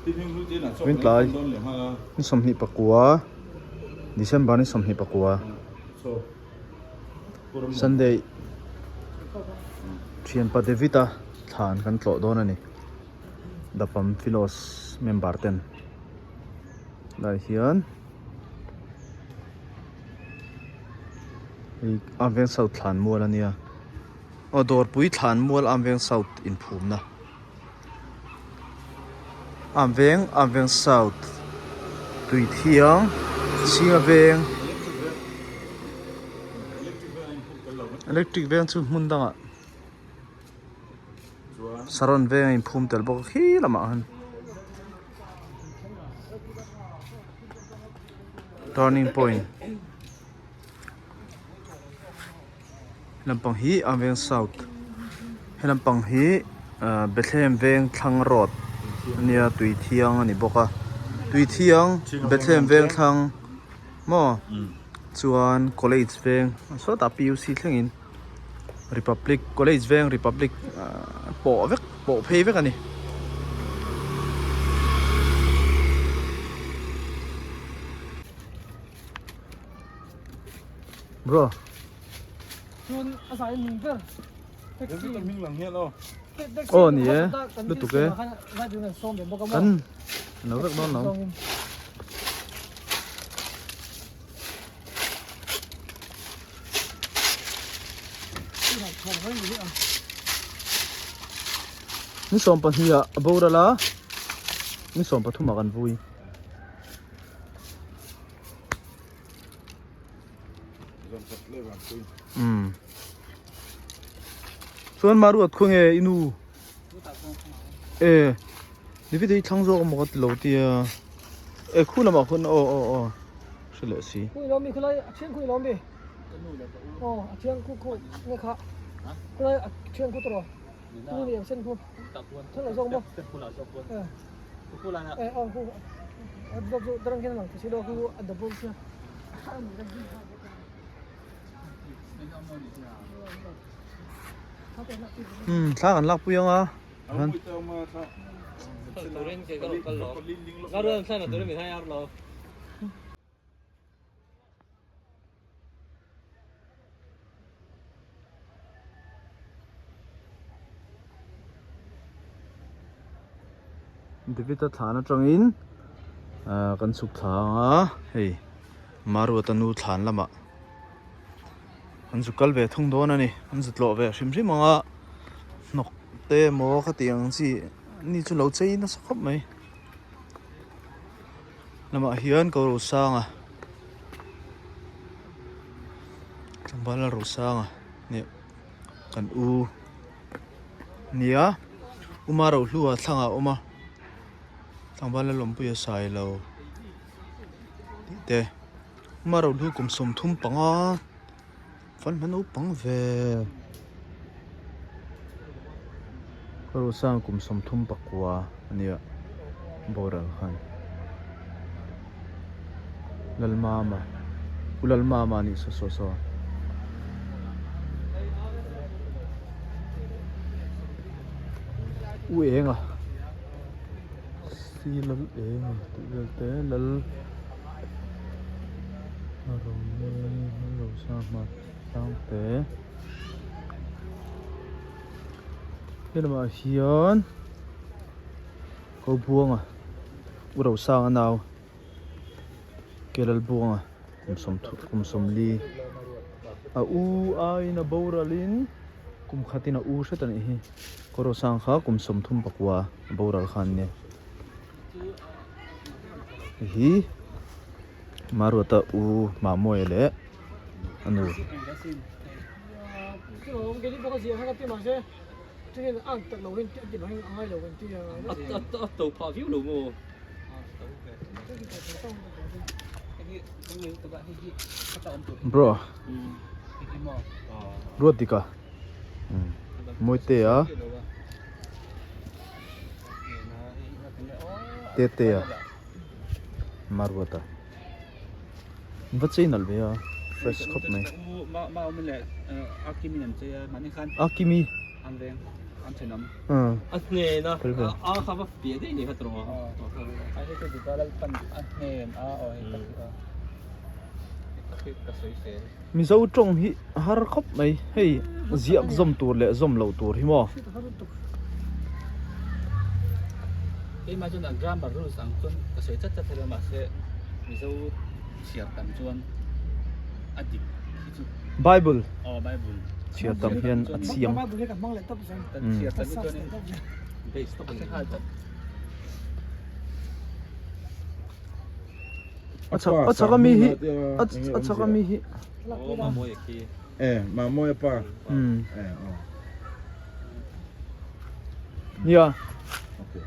Wintlai ni 24 December ni 24 Sunday thianpa David a thlan kan tlawh dawn a ni The Pamphilos member ten lai hian hei Armveng South thlan mual a nia aw dawrpui thlan mual Armveng South inphumna. Amveng Amveng South tui thiang chhinga veng electric veng chu hmun dangah saron veng a inphum tel bawk a khi lamah khan turning point Lampang hi a veng south he lampang hi ahh Bethlehem veng thlang road ania tui thiang a ni bawk a tui thiang Bethlehem veng thlang maw chuan college veng sawtah P U C thlengin Republic college veng Republic ahh pawh vek pawh phei vek a ni. Bro. Chuan a zai ming ber. Taxi. Ming lang hian aw. Aw ni e. Lutuk e. Kan lo vek dawn lo. Ni 12 ah a boral a. Ni 13 ah kan vui. Umm chuan maruat khaw nge i nu e ni vite hi thlang zawk emaw ka ti lo tia e khu lamah khawn aw aw aw hre leh si. Umm thla kan lak pui ang a David-a thlan atangin ah kan chhuk thla ang a hei Maruata nu thlan lamah an zu kal ve thung dawn a ni an zu tlawh ve hrim hrim ang a hnawk te emaw khati ang chi ni chu lo chei nasa khawp mai. Lamah hian ko Rosanga tlangval a Rosanga nih kan u nia Uma Rohlua thlangah a awm a tlangval a lawmpui a sai lo tih te Uma Rohlu kum 35 fanhma naupang ve ka Rosanga kum 34 ania boral khan Lalmama u Lalmama anih saw saw saw u enga si lal enga tih vel te lal Sangte he lamah hian ko buanga u Rosanga nau Kelal buanga kum sawmthum kum sawmli a u aiin a boralin kum khatin a u hret a nih hi ko Rosanga kha kum 34 a boral kha an nia hei hi. Maruata u Mamawia leh a nu. Bro Ruatika Mawitea Tetea. Maruata va chei nalh ve a fresh khawp mai Akimi An thenawm. A hnena a kha va piah daih ni kha tawh a. A hei chu dik a Lalpan a hnen a aw hei ka hria. Ka sawi fel. Mizo tawng hi a har khawp mai hei ziak zawm tur leh zawm loh tur hi maw. Keimah chuan a grammar rules ang chuan ka sawi chat chat thei mahse Mizo chhiar tam chuan a dik hi chu. Bible. Aw Bible. Chhiar tam hian a chiang. Bible hi ka hmang leh tawp zel. Kan chhiar tam hi chuan base tawp a ni nghal tawp. A chak a chak ami hi a chak ami hi. Aw Mamawia khi. E Mamawia pa. E aw. Nia. Okay.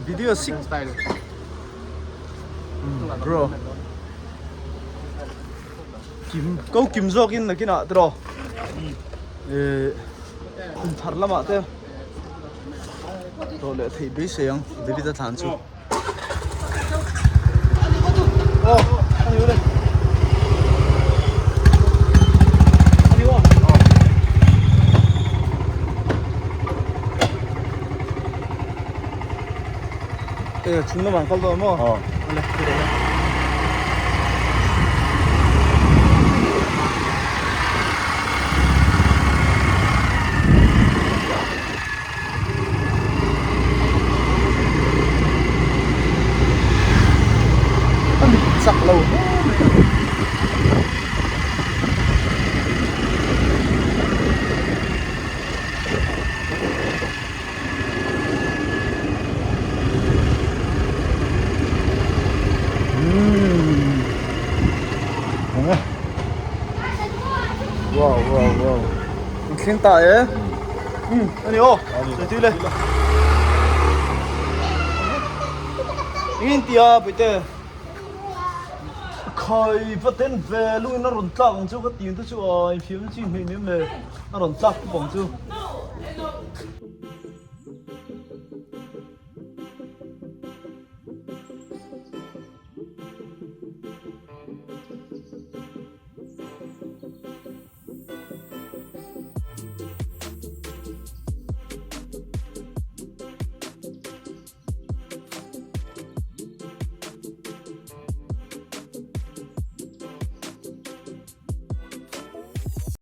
Video sik style bro kim ko kim zawkin nakinah tiraw eh kum thar lamah te tawh leh theih beisei ang David a thlan chu aw ani ule ani aw e chung lamah kal dawn maw aw ale A mit chak lo hle mai a. Wow wow wow. An thleng ta e. Um ani aw. Sawi tui le. Engin tia puite. Khai va ten ve lungin a rawn tlak ang chu ka ti ang te chu a infiamna chi hmeh nem le a rawn tlak khawp ang chu.